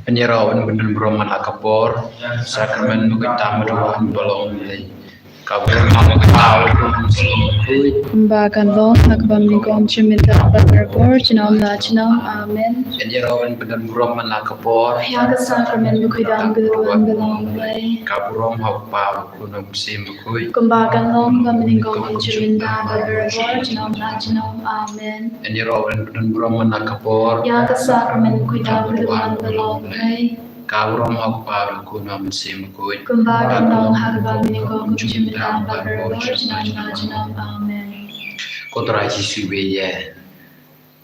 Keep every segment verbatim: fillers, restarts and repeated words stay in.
Pynïaroh ban pyndon burom man la ka por, sakramen ba khuid tam haduh ban ba long Blei. Ka burom ha ka Kpa, ha ka Khun, ha ka Mynsiem Bakhuid. Kumba kan long ha kaba nyngkong, mynta bad barabor, junom la junom. Amen. Pynïaroh ban pyndon burom man la ka por, ïa ka sakramen ba khuid tam haduh ban ba long Blei. Ka burom ha ka Kpa, ha ka Khun, ha ka Mynsiem Bakhuid. Kumba kan long ha kaba nyngkong, mynta bad barabor, junom la junom. Amen. Pynïaroh ban pyndon burom man la ka por, ïa ka sakramen ba khuid tam haduh ban ba long Blei. Ka burom ha ka Kpa, ha ka Khun, ha ka Mynsiem Bakhuid. Kumba kan long ha kaba nyngkong, mynta bad barabor, junom la junom. Amen. Ko Trai Jisu baieit,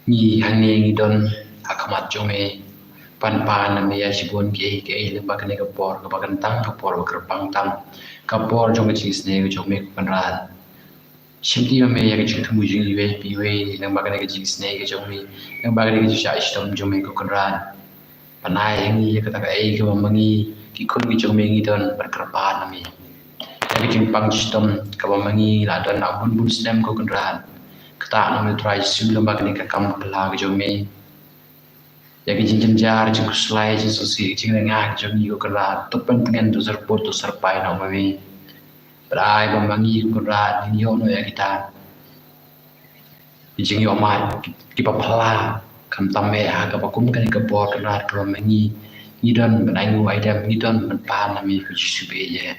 ngi hangne ngi don ha khmat jong me, pan pan na me ïa shibun kiei kiei lyngba kane ka por kaba kyntang, ka por ba kyrpang tam, ka por jong ka jingisynei ka jong me, ko Kynrad. Shimti ma me ïa ka jingthmu jong iwei pa iwei lyngba kane ka jingisynei ka jong me, lyngba kane ka jingshah shitom jong me, ko Kynrad. Pynai ha ngi ïa kata kaei kaba ma ngi, ki khun ki jong me, ngi don ban kyrpad na me. Ïa ka jingpang shitom kaba ma ngi la don na bun bun snem, ko Kynrad, kata nong me Trai Jisu, lyngba kane ka kam phylla ka jong me. Ïa ka jingjynjar, jingkhuslai, jingsngewsih, jingngeit ka jong ngi, ko Kynrad, to pyntngen, to syrpud, to syrpai noh ma me. Pynai ba ma ngi, ko Kynrad, ngin ïoh noh ïa kita ki jingïohmad kiba phylla, khamtam eh ha kaba kum kane ka por, Kynrad, kaba ma ngi, ngi don ban ainguh aidem, ngi don ban pan na me, ko Jisu baieit.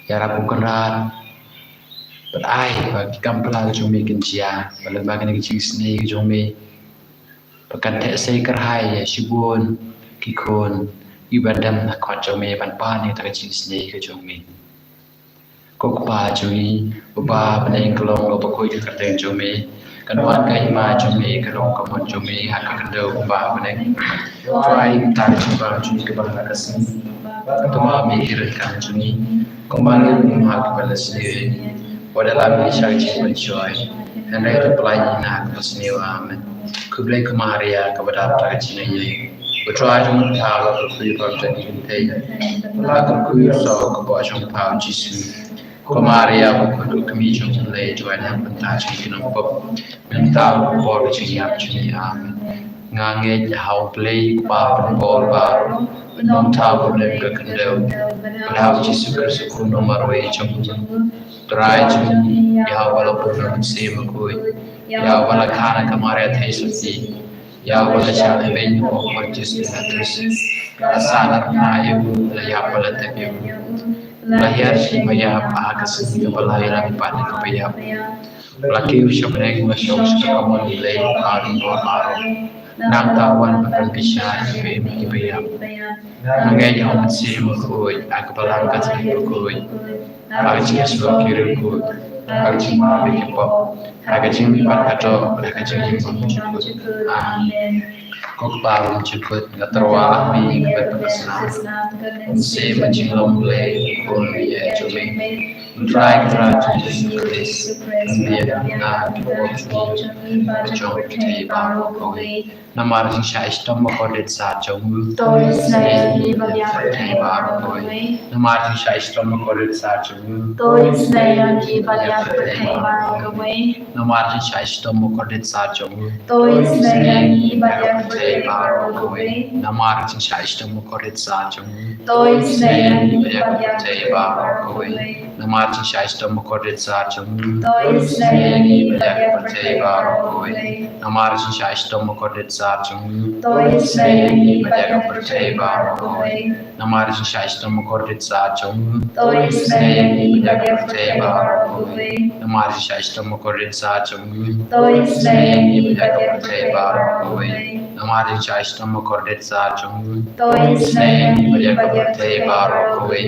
Ïarap, ko Kynrad, pynai ba ki kam phylla ka jong me kin jia, ba lyngba kane ka jingisynei ka jong me, ba kan theh sei kyrhai ïa shibun ki khun kiba dem ha khmat jong me ban pan ïa kata ka jingisynei ka jong me. Ko Kpa jong ngi, uba ha bneng, ka long ka bakhuid ka kyrteng jong me, kan wan ka hima jong me, kan long ka mon jong me ha ka khyndew kumba ha bneng. Trai, ïa ka jingpang jong ngi kaba ha ka sngi, to ïarap ïa ka jong ngi, kumba ngi ïarap ïa kiba la sniew ïa ngi. Wat la ïa ngi sha ka jingpynshoi, hynrei to pyllait ïa ngi na kaba sniew. Amen. Khublei ko Maria, kaba dap da ka jingaiei, U Trai jong me u don bad phi, ba don ha phi ki kynthei, bad ka kyrteng jong u kpa u Jisu. Ko Maria bakhuid, ka kmie jong u Blei, to duwai na bynta jong ngi ki nongpop, mynta bad ha ka por ka jingïap jong ngi. Amen. Nga ngeit ha U Blei, U Kpa ba don bad baroh, uba don ha ka khyndew, bad ha U Jisu Khrist, U Khun u marwei jong U Trai jong ngi, ïa uba la bun na U Mynsiem Bakhuid, ïa uba la kha na ka Maria Theisotti, ïa uba la shah lehbeiñ ha u Pontius Pilatus, la sahnarphna ïa u, la ïap bad la tep ïa u, la hiar sha ki baïap ha ka sngi kaba lai, la mihpat na ki baïap, la kiew sha bneng, la shong sha ka kamon U Blei uba don bad baroh. Nangta un wan ban pynbishar ïa kiba im kiba ïap. Nga ngeit ha U Mynsiem Bakhuid, ha ka Balang Katholik bakhuid, ha ka jingïasyllok ki riewkhuid, ha ka jingmap ïa ki pop, ha ka jingmihpat ka doh, ha ka jingim bymjukut. Amen. Ko Kpa bymjukut, nga tyrwa ha me ïa ka met bad ka snam, ka mynsiem bad jinglong Blei, Khun baieit jong me, U Trai Kynrad jong ngi Jisu Khrist, un ïaid bad nga ha ki pop jong ngi bad jong ka pyrthei baroh kawei. Namar ka jingshah shitom bakordit sar jong u, to isynei ïa ngi bad ïa ka pyrthei baroh kawei. Namar ka jingshah shitom bakordit sar jong u, to isynei ïa ngi bad ïa ka pyrthei baroh kawei. Namar ka jingshah shitom bakordit sar jong u, to isynei ïa ngi bad ïa ka pyrthei baroh kawei. Namar ka jingshah shitom bakordit sar jong u, to isynei ïa ngi bad ïa ka pyrthei baroh kawei. Namar ka jingshah shitom bakordit sar jong u, to isynei ïa ngi bad ïa ka pyrthei baroh kawei. Namar ka jingshah shitom bakordit sar jong u, to isynei ïa ngi bad ïa ka pyrthei baroh kawei. Namar ka jingshah shitom bakordit sar jong u, to isynei ïa ngi bad ïa ka pyrthei baroh kawei. Namar ka jingshah shitom bakordit sar jong u, to isynei ïa ngi bad ïa ka pyrthei baroh kawei. Namar ka jingshah shitom bakordit sar jong u, to isynei ïa ngi bad ïa ka pyrthei baroh kawei.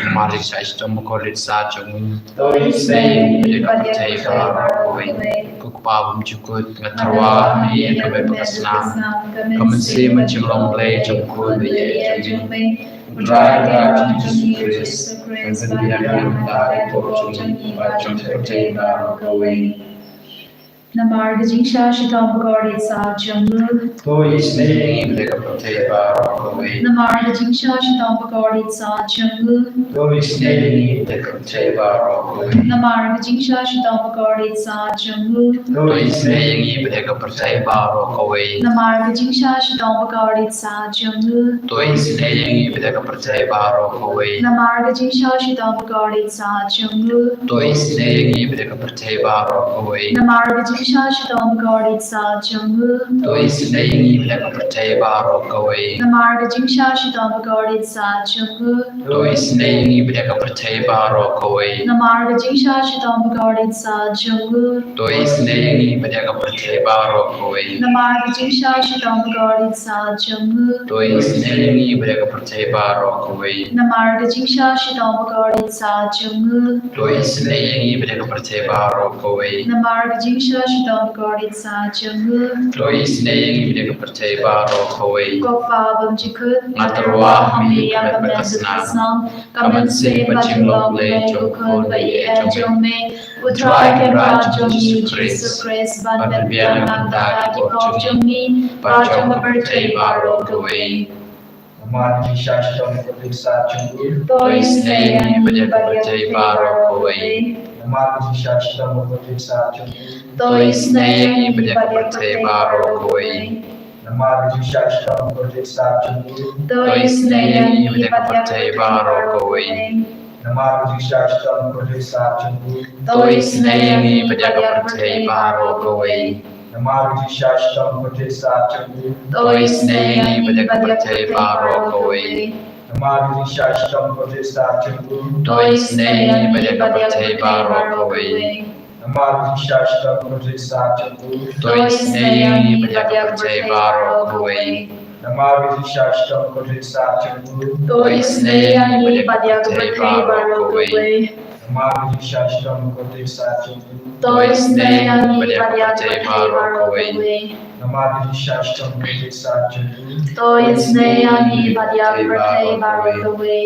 Namar ka jingshah shitom bakordit sar jong u, to isynei ïa ngi bad ïa ka pyrthei baroh kawei. Ko Kpa bymjukut, nga tyrwa ha me ïa ka met bad ka snam, ka mynsiem bad jinglong Blei jong U Khun baieit jong me, U Trai Kynrad jong ngi Jisu Khrist, un pynbiang ïa ngi na ka bynta ki pop jong ngi bad jong ka pyrthei baroh kawei. Namar ka jingshah shitom bakordit sah jong u. To isynei ïa ngi bad ïa ka pyrthei baroh kawei. Namar ka jingshah shitom bakordit sah jong u. To isynei ïa ngi bad ïa ka pyrthei baroh kawei. Namar ka jingshah shitom bakordit sah jong u. To isynei ïa ngi bad ïa ka pyrthei baroh kawei. Namar ka jingshah shitom bakordit sah jong u. To isynei ïa ngi bad ïa ka pyrthei baroh kawei. Namar ka jingshah shitom bakordit sah jong u. To isynei ïa ngi bad ïa ka pyrthei baroh kawei. Namar ka jingshah shitom bakordit sah jong u. To isynei ïa ngi bad ïa ka pyrthei baroh kawei. Namar ka jingshah shitom bakordit sah jong u. To isynei ïa ngi bad ïa ka pyrthei baroh kawei. Namar ka jingshah shitom bakordit sah jong u. To isynei ïa ngi bad ïa ka pyrthei baroh kawei. Namar ka jingshah shitom bakordit sah jong u. To isynei ïa ngi bad ïa ka pyrthei baroh kawei. Namar ka jingshah shitom bakordit sah jong u. To isynei ïa ngi bad ïa ka pyrthei baroh kawei. Namar ka jingshah shitom bakordit sah jong u. To isynei ïa ngi bad ïa ka pyrthei baroh kawei. Ko Pa bymjukut, nga tyrwa ha me ïa ka met ka snam, ka mynsiem bad jinglong Blei jong u Khun ba ïeit jong me, U Trai Kynrad jong ngi U Jisu Khrist, ban pynbiang na ka bynta ki pop jong ngi bad jong ka pyrthei baroh kawei. Namar ka jingshah shitom bakordit sah jong u. To isynei ïa ngi bad ïa ka pyrthei baroh kawei. Namar ka jingshah shitom bakordit sah jong u. To isynei ïa ngi bad ïa ka pyrthei baroh kawei. Namar ka jingshah shitom bakordit sah jong u. To isynei ïa ngi bad ïa ka pyrthei baroh kawei. Namar ka jingshah shitom bakordit sah jong u. To isynei ïa ngi bad ïa ka pyrthei baroh kawei. Namar ka jingshah shitom bakordit sah jong u. To isynei ïa ngi bad ïa ka pyrthei baroh kawei. Namar ka jingshah shitom bakordit sah jong u. To isynei ïa ngi bad ïa ka pyrthei baroh kawei. Namar ka jingshah shitom bakordit sah jong u. To isynei ïa ngi bad ïa ka pyrthei baroh kawei. Namar ka jingshah shitom bakordit sah jong u. To isynei ïa ngi bad ïa ka pyrthei baroh kawei. Namar ka jingshah shitom bakordit sah jong u. To isynei ïa ngi bad ïa ka pyrthei baroh kawei. Namar ka jingshah shitom bakordit sah jong u. To isynei ïa ngi bad ïa ka pyrthei baroh kawei.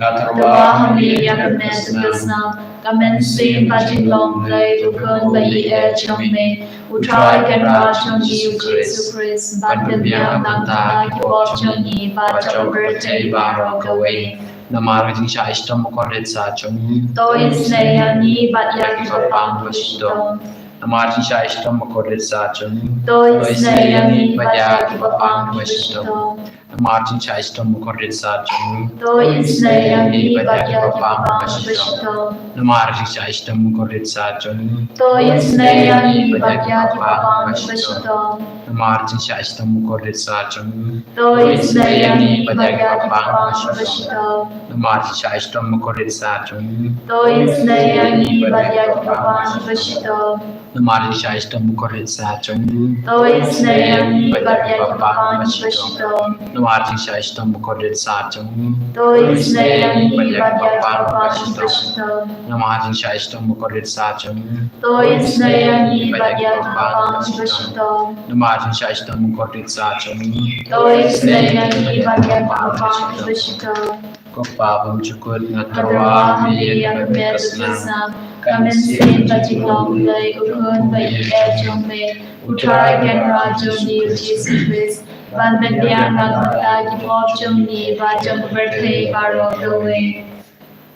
Nga tyrwa ha me ïa ka met ka snam, ka mynsiem bad jinglong Blei u Khun ba ïeit jong me, U Trai Kynrad jong ngi U Jisu Khrist, ban pynbiang na ka bynta ki pop jong ngi bad jong ka pyrthei baroh kawei. Namar ka jingshah shitom bakordit sah jong u. To isynei ïa ngi bad ïa kiba pang ba shitom. Namar ka jingshah shitom bakordit sah jong u. To isynei ïa ngi bad ïa kiba pang ba shitom. Namar ka jingshah shitom bakordit sah jong u. To isynei ïa ngi bad ïa kiba pang ba shitom. Namar ka jingshah shitom bakordit sah jong u. To isynei ïa ngi bad ïa kiba pang ba shitom. Namar ka jingshah shitom bakordit sah jong u. To isynei ïa ngi bad ïa kiba pang ba shitom. Namar ka jingshah shitom bakordit sah jong u. To isynei ïa ngi bad ïa kiba pang ba shitom. Namar ka jingshah shitom bakordit sah jong u. To isynei ïa ngi bad ïa kiba pang ba shitom. Namar ka jingshah shitom bakordit sah jong u. To isynei ïa ngi bad ïa kiba pang ba shitom. Namar ka jingshah shitom bakordit sah jong u. To isynei ïa ngi bad ïa kiba pang ba shitom. Namar ka jingshah shitom bakordit sah jong u. To isynei ïa ngi bad ïa kiba pang ba shitom. Ko Pa bymjukut, nga tyrwa ha me ïa ka met ka snam, ka mynsiem bad jinglong Blei u Khun ba ïeit jong me, U Trai Kynrad jong ngi U Jisu Khrist, ban pynbiang na ka bynta ki pop jong ngi bad jong ka pyrthei baroh kawei.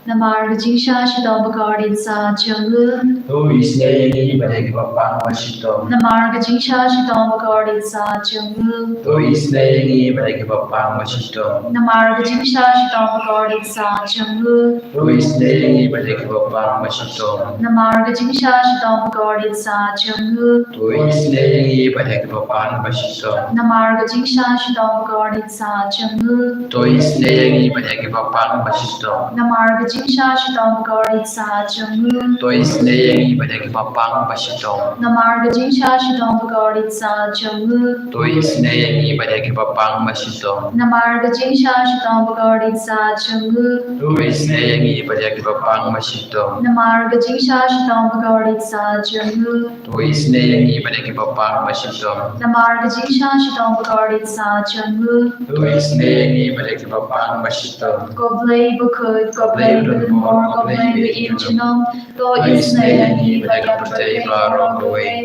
Namar ka jingshah shitom bakordit sah jong u. To isynei ïa ngi bad ïa kiba pang ba shitom. Namar ka jingshah shitom bakordit sah jong u. To isynei ïa ngi bad ïa kiba pang ba shitom. Namar ka jingshah shitom bakordit sah jong u. To isynei ïa ngi bad ïa kiba pang ba shitom. Namar ka jingshah shitom bakordit sah jong u. To isynei ïa ngi bad ïa kiba pang ba shitom. Namar ka jingshah shitom bakordit sah jong u. To isynei ïa ngi bad ïa kiba pang ba shitom. Namar ka jingshah shitom bakordit sah jong u. To isynei ïa ngi bad ïa kiba pang ba shitom. Namar ka jingshah shitom bakordit sah jong u. To isynei ïa ngi bad ïa kiba pang ba shitom. Namar ka jingshah shitom bakordit sah jong u. To isynei ïa ngi bad ïa kiba pang ba shitom. Namar ka jingshah shitom bakordit sah jong u. To isynei ïa ngi bad ïa kiba pang ba shitom. Namar ka jingshah shitom bakordit sah jong u. To isynei ïa ngi bad ïa kiba pang ba shitom. Ko Blei bakhuid, ko Blei Don bor, ko Blei ba im junom, to isynei ïa ngi bad ïa ka pyrthei baroh kawei.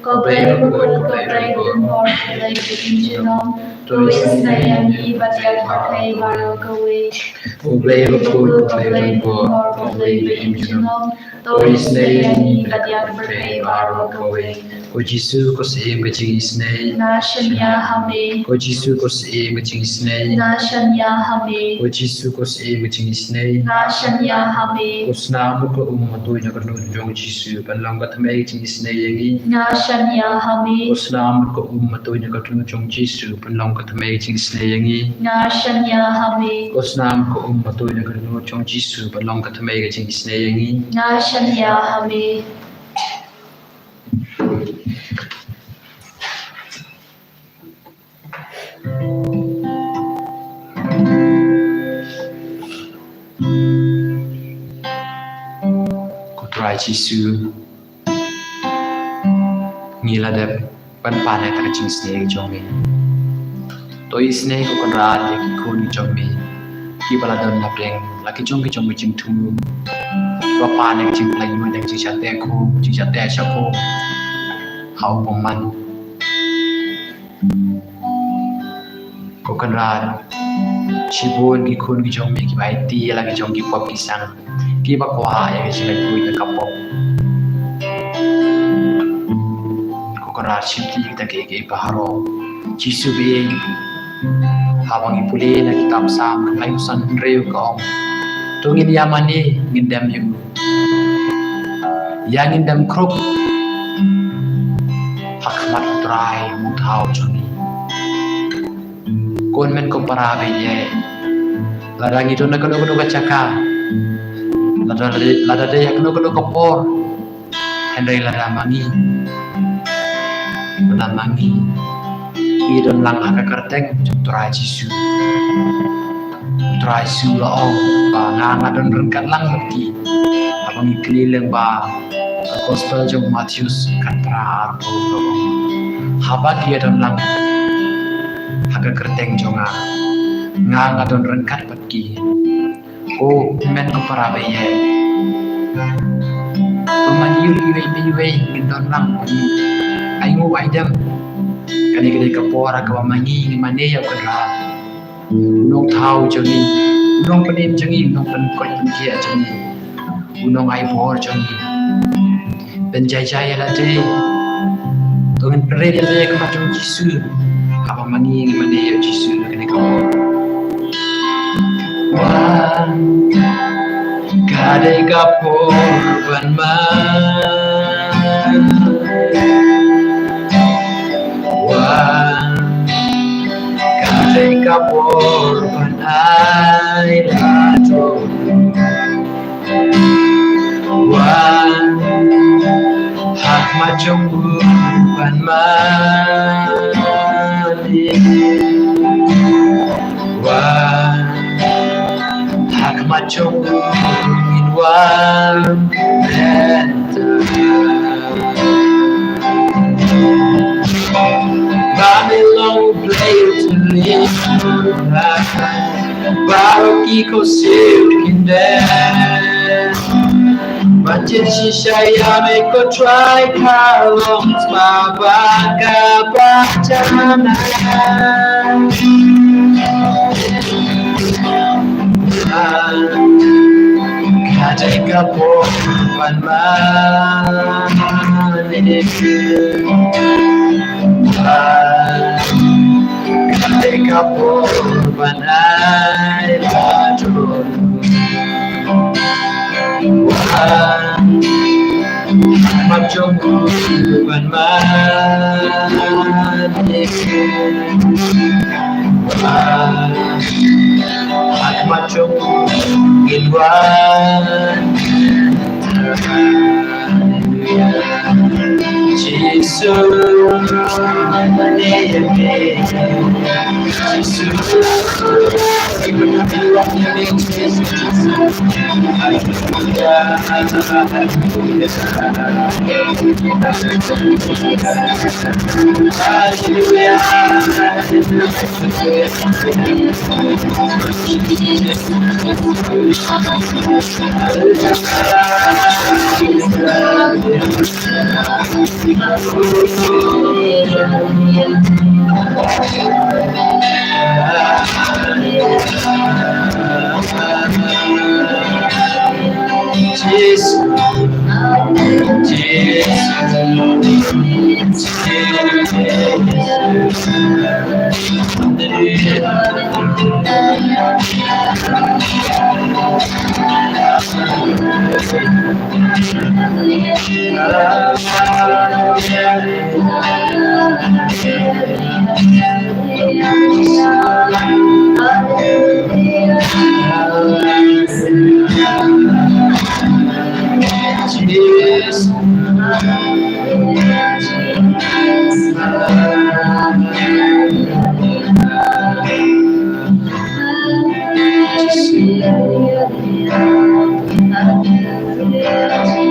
Ko Blei bakhuid, ko Blei don bor, ko Blei ba im junom, to isynei ïa ngi bad ïa ka pyrthei baroh kawei. Ko Blei bakhuid, ko Blei don bor, ko Blei ba im junom, to isynei ïa ngi bad ïa ka pyrthei baroh kawei. Ko Jisu, ko Syiem ka jingisynei, nga shaniah ha me. Ko Jisu, ko Syiem ka jingisynei, nga shaniah ha me. Ko Jisu, ko Syiem ka jingisynei, nga shaniah ha me. Ko snam bad ka um ba tuid na ka tnut jong Jisu, pynlong ka thymmei ka jingisynei ïa ngi, nga shaniah ha me. Ko snam bad ka um ba tuid na ka tnut jong Jisu, pynlong ka thymmei ka jingisynei ïa ngi, nga shaniah ha me. Ko snam bad ka um ba tuid na ka tnut jong Jisu, pynlong ka thymmei ka jingisynei ïa ngi, nga shaniah ha me. Ko Trai Jisu, ngi la dep ban pan ïa ka jingisynei jong me. To isynei ko Kynrad ïa ki khun jong me, kiba la don hapdeng la ki jong ki jong ki jingthmu, kiba pan ïa ka jingpynlait ïa ka jingshah teh khun, jingshah teh shah khun ha u bymman. Ko Kynrad, shibun ki khun ki jong me kiba aiti ïa la ki jong ki pop ki sang, kiba kwah ïa ka jinglaitluid na ka pop. Ko Kynrad, shim ïa kita kiei kiei baroh. Jisu ba ïeit, haba ngi pule na kitab Salm khyndai, san hynriew ka ong, to ngin ïa mane, ngin dem ïa u, ïa ngin dem khrup ha khmat u Trai, u Nongthaw jong ngi. Ko hynmen ko para ba ïeit, lada ngi don ha kano kano ka jaka, lada, lada dei ha kano kano ka por, hynrei lada ma ngi, lada ma ngi, ngi don lang ha ka kyrteng jong u Trai Jisu. U Trai Jisu u la ong ba nga, nga don ryngkat lang bad ki. Haba ngi kylli lyngba ka Gospel jong u Mathaios khatphra, arphew, u la ong, haba ki ïa don lang ha ka kyrteng jong nga, nga, nga don ryngkat bad ki. Ko hynmen ko para ba ïeit, to ma ngi uwei pa uwei ngin don lang, ai nguh ai dem. Kane ka dei ka por ha kaba ma ngi ngi mane ïa u Kynrad, u Nongthaw jong ngi, u Nongpynim jong ngi, u Nongpynkoit Pynkhiah jong ngi, u Nongaibor jong ngi. Pynjai jai ïa lade. To ngin pynrit ïa lade ha khmat jong u Jisu, haba ma ngi ngi mane ïa u Jisu ha kane ka por. Wan, ka dei ka por ban mane. Wan, ka dei ka por ban ai la jong. Wan ha khmat jong u ban mane. Wan ha khmat jong u ngin wan mynta. Ba me long u Blei u tylli, baroh ki khohsiew kin dem. Ban jied shisha ïa me ko Trai, ka long sma ba ka ba jana. Ka dei ka por ban mane. Ka dei ka por ban ai la jong. Wan ha khmat jong u ban mane. Wan ha khmat jong u ngin wan. Haleluia. Jisu.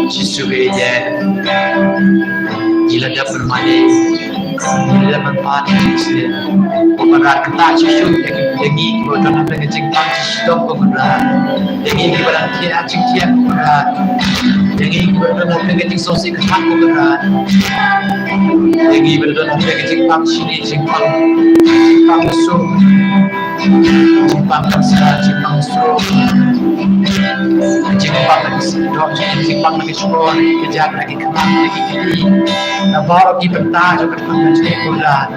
Jisu ka ïeit, ngi la dep ban mane, ngi la dep ban pan, Jisu. Ko Kynrad, kata Jisu, ïa ngi kiba don ha ka jingpang jingdom, ko Kynrad. Ïa ngi kiba dang thiah jingthiah, ko Kynrad. Ïa ngi kiba don ha ka jingsngewsih kynthah, ko Kynrad. Ïa ngi kiba don ha ka jingpang shini, jingpang, jingpang suk. Jingpang cancer, jingpang stroke, jingpang na ki symptom, jingpang na ki shkor, na ki kjat, na ki kmang, na ki kidney, na baroh ki bynta jong ka jingpang ka jingpang. Ko Kynrad,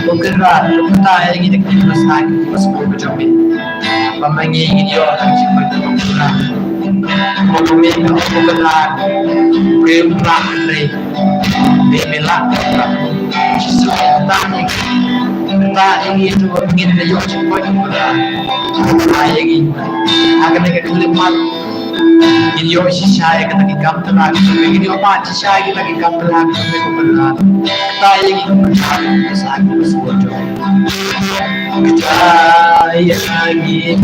ko Kynrad, ko Kynrad, ïa ngi da ki bynta ki bynta jong me. Ba ma ngi ngin ïoh ka jingpang ka jingpang. Ko Kynrad, ko Kynrad, ko Kynrad. Dei me lah, Jisu, kata ngi, kata ngi tu ngin da ïoh jingkoit, Kynrad. Kata ïa ngi, ha kane ka khyllipmat, ngin ïoh shisha ïa kita ki kam tla, ngin ïoh mad shisha ïa kita ki kam tla, Kynrad. Kata ïa ngi, Kynrad, sa ki bas ko jong. Kata ïa ngi.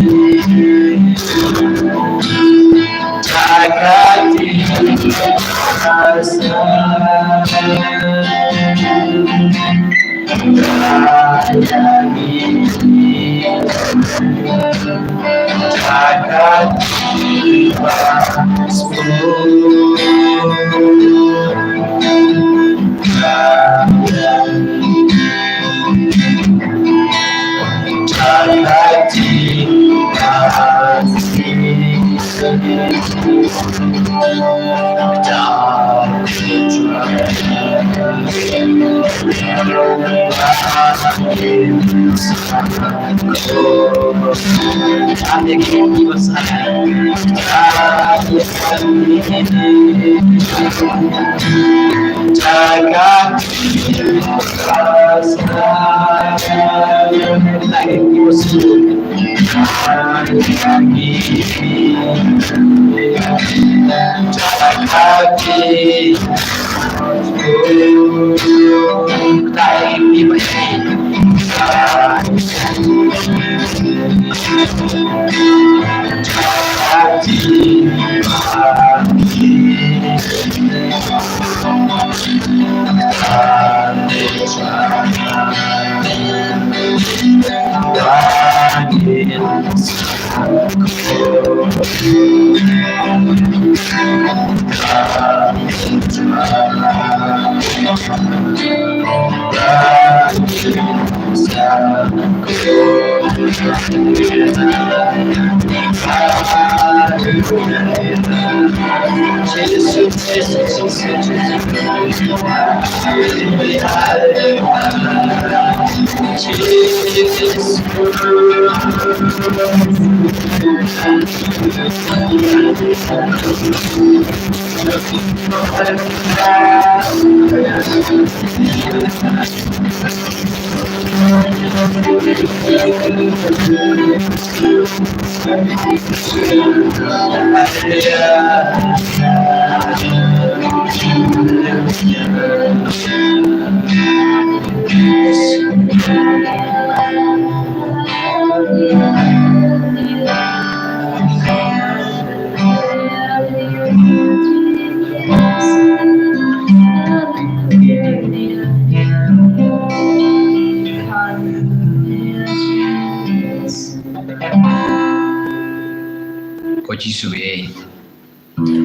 Ko Jisu e,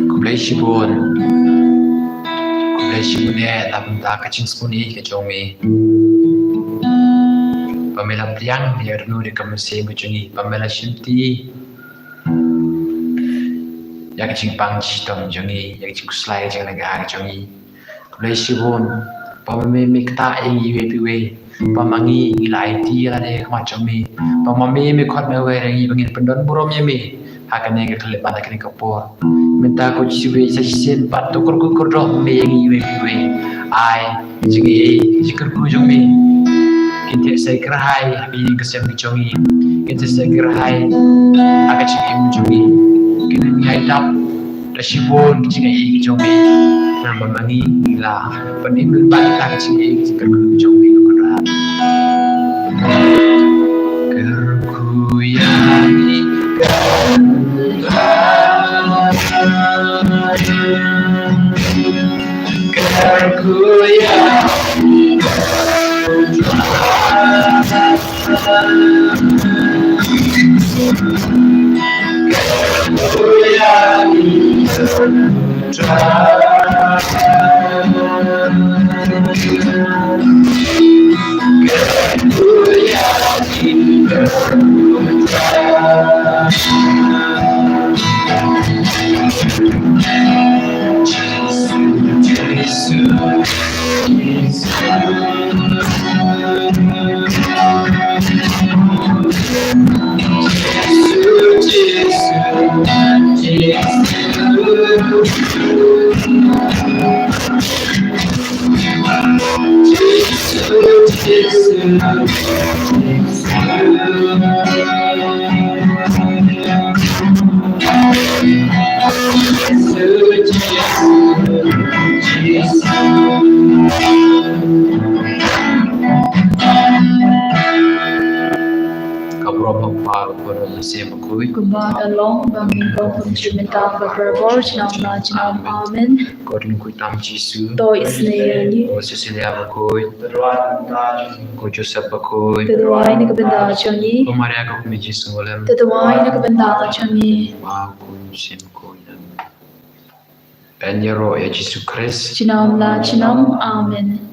khublei shibun. Khublei shibun eh, na bynta ka jingsngewbha ka jong me. Ba me la pdiang ïa ka dohnud ka mynsiem ka jong ngi, ba me la shimti ïa ka jingpang jingshitom jong ngi, ïa ka jingkhuslai ka jinglegah ka jong ngi. Khublei shibun ba ma me me ktah ïa ngi iwei pa iwei, ba ma ngi ngi la aiti ïa lade ha khmat jong me, ba ma me me khot marwei ïa ngi ba ngin pyndon burom ïa me ha kane ka khyllipmat, ha kane ka por. Mynta ko Jisu e, sa shisien pat to kyrkhu kyrdoh me ïa ngi iwei pa iwei. Ai jingaiei jingkyrkhu jong me, kin theh sa kyrhai ha ka ïing ka sem ka jong ngi, kin theh sa kyrhai ha ka jingim jong ngi. Kin nang ïai dap da shibun ka jingaiei ka jong me, namar ba ma ngi ngi la pynim lyngba kita ka jingaiei ka jingkyrkhu ka jong me, ko Kynrad. Kyrkhu ïa ngi, kyrkhu ïa ngi, kyrkhu ïa ngi, kyrkhu ïa ngi. Ka burom ha u Kpa, u Khun, u Mynsiem Bakhuid. Kumba ka long ba ngin ong, kum mynta bad barabor, junom la junom. Amen. Ko Lyngkhuid Tam Jisu, to isynei ïa ngi. Ko Cecilia Bakhuid, ko Joseph Bakhuid, to duwai na ka bynta jong ngi. Ko Maria ka kmie jingïaseng lem, to duwai na ka bynta jong ngi. Ba u Khun Mynsiem Bakhuid. Ban ïaroh ïa Jisu Khrist. Junom la junom. Amen.